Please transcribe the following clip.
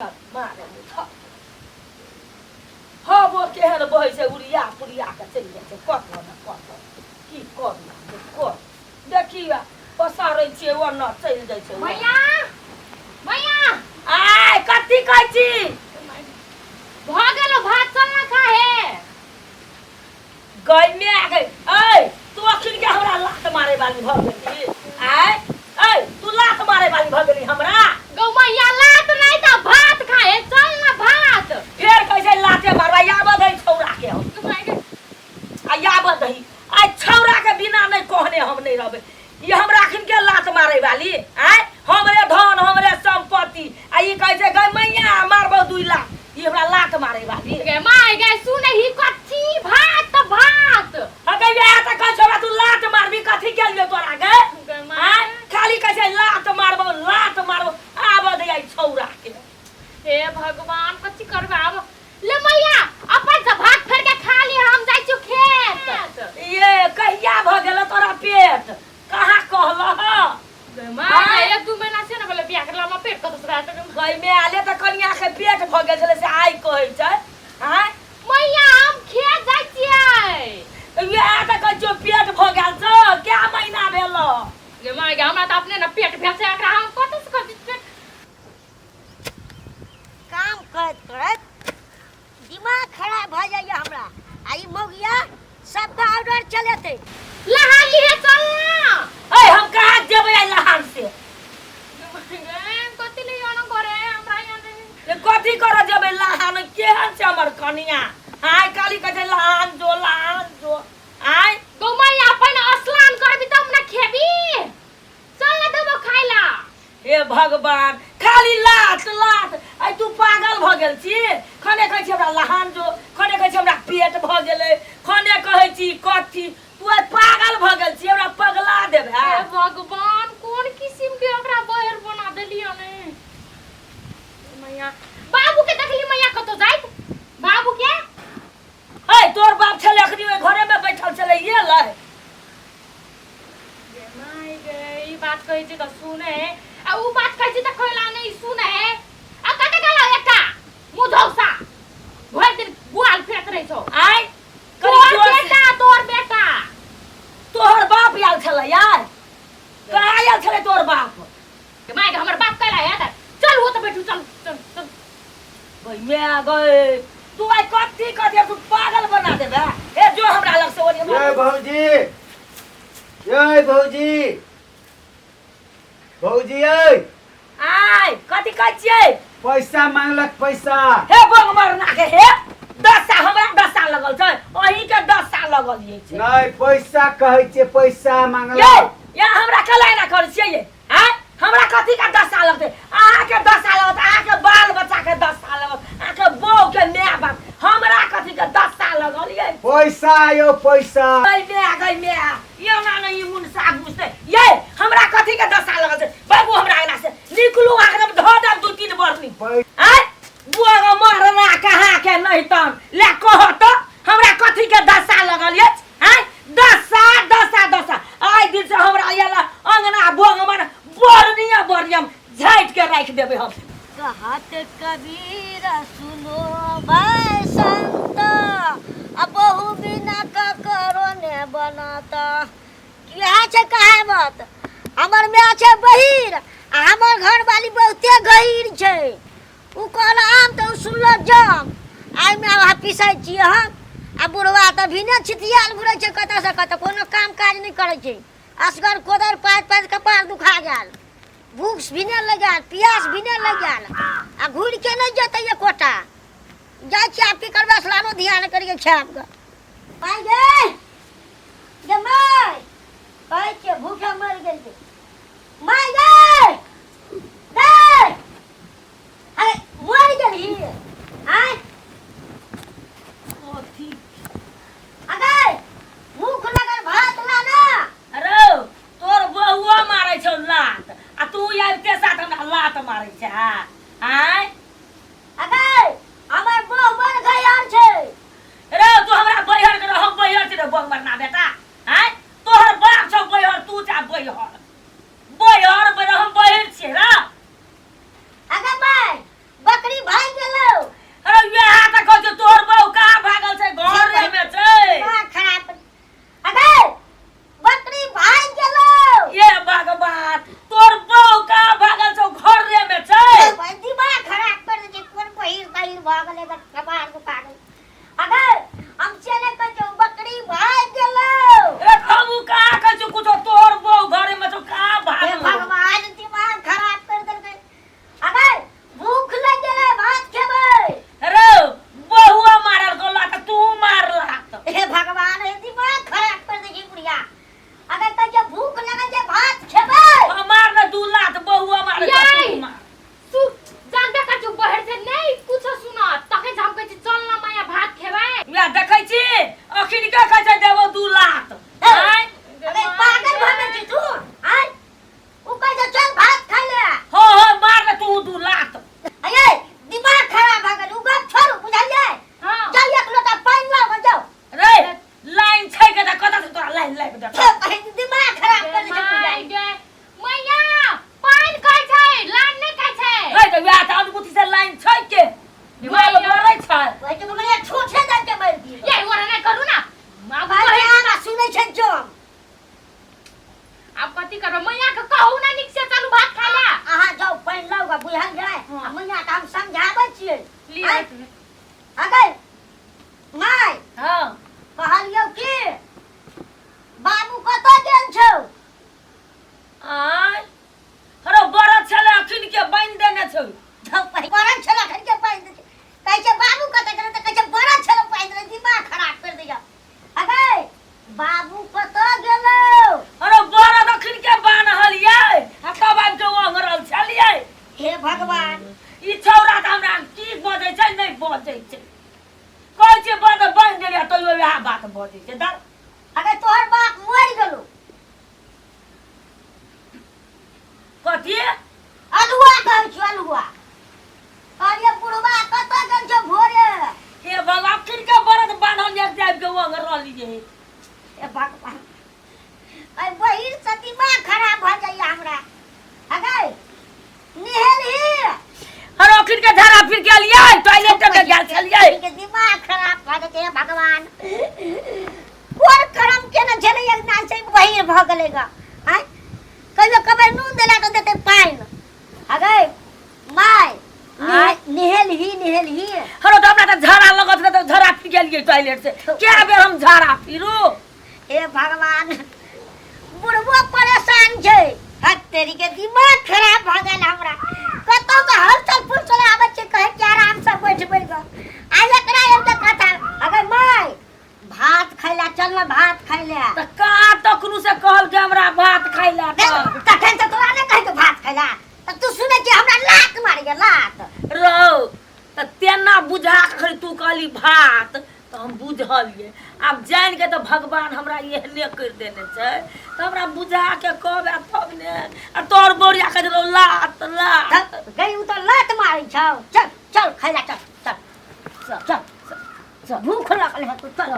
मारे हवो केहन बहै छै उड़िया पुड़िया के चलि जाइ छै कतऽ ने कतऽ की करू कर देखी पसारै छियै ओना चलि जाइ छै मैया मैया आय कथी कहै छी भऽ गेलो भात चल ना खाहे गय मे गई ऐ तू अखन के हमरा लात मारे वाली भऽ गेली आय ऐ तू लात मारे वाली भऽ गेली हमरा गौ मैया लात नहीं त भात खाहे चल ना भात फेर कहै छै लाते मारबा आबऽ दही छौड़ा के हम आ आबऽ दही आइ छौड़ा के बिना नहि कहने हम नहि रहबै ई हमरा अखन के लात मारे वाली आय हमरे धन हमरे संपत्ति आ ई कहै छै गय मैया मारबौ दुई लाख ई हमरा लात मारे वाली गे माय गे सुने ही कथी भात त भात अगे इएह तऽ कहै छौ हमरा तू लात मारबी कथी के लिए तोरा गे गे माय आय खाली कहै छै लात मारबौ लात मारबौ आबऽ दे आई छौड़ा के हे भगवान कथी करबै आब ले मैया अपन से भात फेर के खा ली हम जाइ छियो खेत ये कहिया भऽ गेल तोरा पेट कहाँ कहलह गे माय एक दू महीना से ने बोले बियाह करला हमरा पेट कतौ से भए गई में आले तऽ कनिया के पेट भऽ गेल छलै से आइ कहै छै आँय मैया हम खेत जाइ छियै वएह तऽ कहै छियौ पेट भऽ गेल छौ कै महीना भेल गे माय गे हमरा तऽ अपने ने पेट भेल छै एकरा हम कतौ से कर पेट काम करैत करैत दिमाग खराब भऽ जाइए हमरा आ ई मौगिया सबके ऑर्डर चलेतै लहा लिहे चल ना ऐ हम कहाँ जेबै आइ लहान से कथी ले जाना करे हमरा यहाँ ये कथी करऽ जेबै लहान केहन छै हमर कनिया आइ काली कहै छै लहान जो लहान जो आइ गौ मैया पहिने स्नान करबी तब ने खेबी चल ना देबो खाइ ला हे भगवान खाली लात लात आइ तू पागल भऽ गेल छी खने कहै छी हमरा लहान जो खने कहै छी हमरा पेट भऽ गेलै खने कहै छी कथी तू आइ पागल भऽ गेल छी हमरा पगला देबे हे भगवान कोन किसिम के ओकरा बहर बना देलियै ने मैया बाबू के देखली मैया कतौ जाइत बाबू के है तोर बाप छलै अखनी ओहि घरे में बैठल छलै ये लै गे माय गे ई बात कहै छी तऽ सुने आ ऊ बात कहै छी तऽ कहला नहि सुने आ कते गेलौ एकटा मुँह धौसा भरि दिन गुआल फिरैत रहै छौ आय कनी तोहर जोर से बेटा तोहर बेटा तोहर बाप आयल छलै यार कहाँ आयल छलै तोहर बाप गे माय गे हमर बाप कैला हेत चल ओ तऽ बैठू चल चल चल गई मैं गई तू आइ कथी कथी तू पागल बना देबे ए जो हमरा लग से ओनी ये भौजी ये भौजी भौजी ये आय कथी कहै छियै पैसा मांगलक पैसा हे बंग मरना के हे 10 साल हमरा 10 साल लगल छै अहीं के 10 साल लगल ये छै नहीं पैसा कहै छियै पैसा ये मांगलक ये हमरा कला एना करै छियै ये आँय हमरा कथी के 10 साल लगतै अहाँके 10 साल लगत अहाँके बाल बच्चा के 10 साल लगत अहाँके बहू के माय बाप हमरा कथी के 10 साल लगल ये पैसा यौ पैसा गई माय गई माय ये ना नहीं मुनसा बुझतै ये हमरा कथी के 10 साल लगल छै बाबू हमरा अंगना से निकलू अहाँ धो देब दू तीन बरनी आँय बुआ मरना कहाँ के नहीं तन ले कह तो हमरा कथी के दशा लगल अछि आँय दशा दशा दशा आइ दिन से हमरा आयल अंगना बोंग हमर बरनिया बरनिया झाटि के राखि देबै हम कहत कबीर सुनो भाई संत आ बहु बिना ककरो ने बनाता इएह छै कहावत हमर माय छै बहिर आ हमर घरवाली बहुते गहीर छै ओ कहल आम तऽ ओ सुनलक जाम आइमे आब पिसै छियै हम आ बुढ़वा तऽ भिने छितियाल घुरै छै कतऽसँ कतऽ कोनो काम काज नहि करै छै असगर कोदारि पाथि पाथि कपार दुखा गेल भूख भी नहि लागि गेल पियास भी नहि लागि गेल आ घुरि के नहि जेतै एकोटा जाइ छियै आब की करबै स्नानो ध्यान करिके खायब गऽ माय गे गे माय कहै छियै भूखे मरि गेलियै माय गे गे अरे मरि गेलही आँय कथी अगे भूख लगल भात ला ना अरे तोर बहुआ मारै छौ लात आ तू आबिते साथ हमरा लात मारै छै आँय अगे हमर बहु बड़ गयार छै रे तू हमरा बैहर के हम बैहर छी रे बंग मरना बेटा आँय तोहर बाप छौ बैहर तू जा बैहर बैहर बैहर हम लाइन छै के गुआल बरै छै। ओहि के मने छूछे दे के मारि दिए। ये ओरा नहि करू ना। आब भाई कहै हमरा सुनै छै जो। आब कथी करबै? मैया के कहू ना नीक से चलू भात खाय ला। अहाँ जाउ पानि लाउ गा बुझल जाय। हाँ। आ मैया के हम समझाबै छियै। लिअ। आँय? अगे माय हाँ। कहलियौ की बाबू कतऽ गेल छौ? आय हरो बरद छलै अखिन के बान्हि देने छौ। बरद छलै अखन के बान्हि देने छै। कहै छै बाबू कतऽ गेलै तऽ कहै छै बरद छलै बान्हि देने, दिमाग खराब करि दैया। अगे बाबू कतऽ गेलौ? हरो बरद अखिन के बान्हल यै आ तब आबि के ओंघरल छलियै। हे भगवान, ई छौड़ा तऽ हमरा की बजै छै नहि बजै छै, कहै छियै बरद बान्हि देलियै तैयो वएह बात बजै छै। दर अगे तोहर बाप मरि गेलौ। कथी? अलुआ कहै छियौ अलुआ। कहलियै बुढ़वा कतऽ गेल छौ भोरे? हे भगवान, अखन के बरद बान्हल एक आबि के ओंघरलियै। हे भगवान, एहि बहिर से दिमाग खराब भऽ जाइया हमरा। अगे निहेलही? अरे अखन के झाड़ा फिर के एलियै, टॉयलेट में गेल छलियै। के दिमाग खराब भऽ जेतै। हे भगवान, कोन करम केने छलै एक नाम से बहिर भऽ गेलै ग। आँय, कहियो कबै नून देला तऽ देतै पानि। अगे माय, आँय? निहेलही निहेलही? हरो तऽ हमरा तऽ झाड़ा लगत रहै तऽ झाड़ा फिर गेलियै टॉयलेट से। कए बेर हम झाड़ा फिरू? हे भगवान, बुढ़बो परेशान छै। हट तेरी के दिमाग खराब भऽ गेल हमरा। कतौ के हलचल फुलचल आबै छै, कहै कि आराम से बैठबै ग, आ एकरा एकटा कथा। अगर माय भात खाइ ला चल ना, भात खाइ ला। तऽ कहाँ तखनु से कहल कि हमरा भात खाइ ला? तऽ तखन तऽ तोरा नहि कहै भात खाइ ला तऽ तू सुनै छी हमरा लात मारिया लात। रौ तऽ तेना बुझा के खाली तू कहली भात तऽ हम बुझलियै। आब जानि के तऽ भगवान हमरा एहने करि देने छै तऽ हमरा बुझा के कहबै तब ने। आ तोर बोरिया कहै छलौ लात लात। गई उ तऽ लात मारै छौ। चल चल खाइ ला, चल चल चल चल, भूख लगल है तो चल।